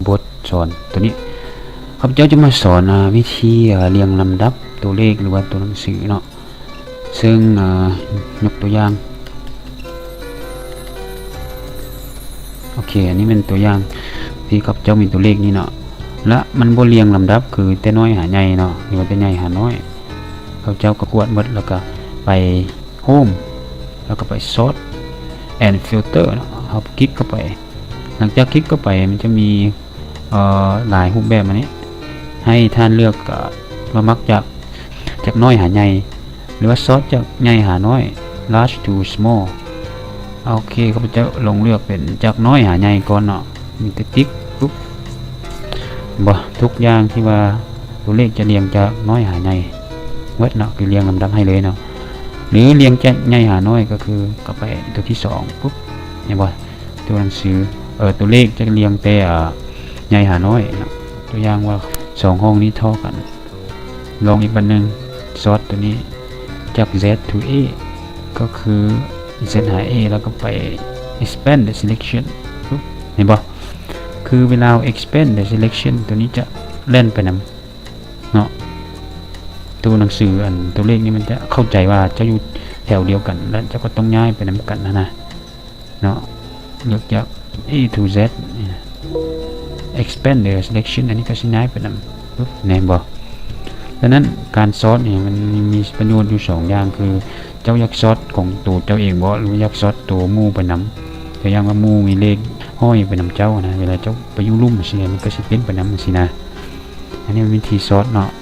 ບົດສອນໂຕນີ້ ຂ້າພະເຈົ້າຈະມາສອນ ອາ ວິທີ ອາ ລຽງລຳດັບໂຕເລກ ຫຼືວ່າໂຕໜັງສືເນາະ. ເຊິ່ງ ອາ ຍົກຕົວຢ່າງ ໂອເຄ ອັນນີ້ແມ່ນຕົວຢ່າງທີ່ຂ້າພະເຈົ້າມີໂຕເລກນີ້ເນາະ ແລະ ມັນບໍ່ລຽງລຳດັບ ຄືແຕ່ນ້ອຍຫາໃຫຍ່ເນາະ ຫຼືວ່າແຕ່ໃຫຍ່ຫານ້ອຍ. ຂ້າພະເຈົ້າກໍກວດໝົດ ແລ້ວກໍໄປ Home ແລ້ວກໍໄປ Sort and Filter ເນາະ ເຮົາຄລິກເຂົ້າໄປ. ຫຼັງຈາກຄລິກເຂົ້າໄປ ມັນຈະມີ ເອີ ຫຼາຍຮູບແບບ ອັນນີ້ໃຫ້ທ່ານເລືອກ ເອີ ວ່າມັກຈາກ ຈາກນ້ອຍຫາໃຫຍ່ ຫຼືວ່າ Sort ຈາກໃຫຍ່ຫານ້ອຍ Large to Small. ໂອເຄ ຂ້າພະເຈົ້າລອງເລືອກເປັນຈາກນ້ອຍຫາໃຫຍ່ກ່ອນເນາະ ມີແຕ່ຕິກ ປຸບ ເຫັນບໍ່? ທຸກຢ່າງທີ່ວ່າຕົວເລກຈະລຽງຈາກນ້ອຍຫາໃຫຍ່ໝົດເນາະ ຄືລຽງລຳດັບໃຫ້ເລີຍເນາະ ຫຼືລຽງຈາກໃຫຍ່ຫານ້ອຍ ກໍຄືເຂົ້າໄປຕົວທີສອງ ປຸບ ເຫັນບໍ່? ຕົວໜັງສື ເອີ ຕົວເລກຈະລຽງແຕ່ ອາ ໃຫຍ່ຫານ້ອຍເນາະ. ຕົວຢ່າງວ່າສອງຫ້ອງນີ້ທໍ່ກັນ ລອງອີກບັດໜຶ່ງ Sort ຕົວນີ້ຈາກ Z to A ກໍຄື Z ຫາ A ແລ້ວກໍໄປ Expand the Selection ປຶບ ເຫັນບໍ່? ຄືເວລາເຮົາ Expand the Selection ຕົວນີ້ຈະແລ່ນໄປນຳເນາະ ຕົວໜັງສື ອັນຕົວເລກນີ້ມັນຈະເຂົ້າໃຈວ່າເຈົ້າຢູ່ແຖວດຽວກັນ ແລະ ເຈົ້າກໍຕ້ອງຍ້າຍໄປນຳກັນຫັ້ນນະ. ເນາະ ເລືອກຈາກ A to Z ນີ້ນະ Expand the Selection ອັນນີ້ກໍຊິຍ້າຍໄປນຳ ປຶບ ແມ່ນບໍ່? ສະນັ້ນການ Sort ນີ້ມັນມີປະໂຫຍດຢູ່ສອງຢ່າງ ຄືເຈົ້າຢາກ Sort ຂອງໂຕເຈົ້າເອງບໍ ຫຼືຢາກ Sort ໂຕໝູ່ໄປນຳ ຕົວຢ່າງວ່າໝູ່ມີເລກຫ້ອຍໄປນຳເຈົ້ານະ ເວລາເຈົ້າໄປຢູ່ລຸ່ມຊີ້ ມັນກໍຊິເປັນໄປນຳຊີ້ນະ. ອັນນີ້ມັນວິທີ Sort ເນາະ.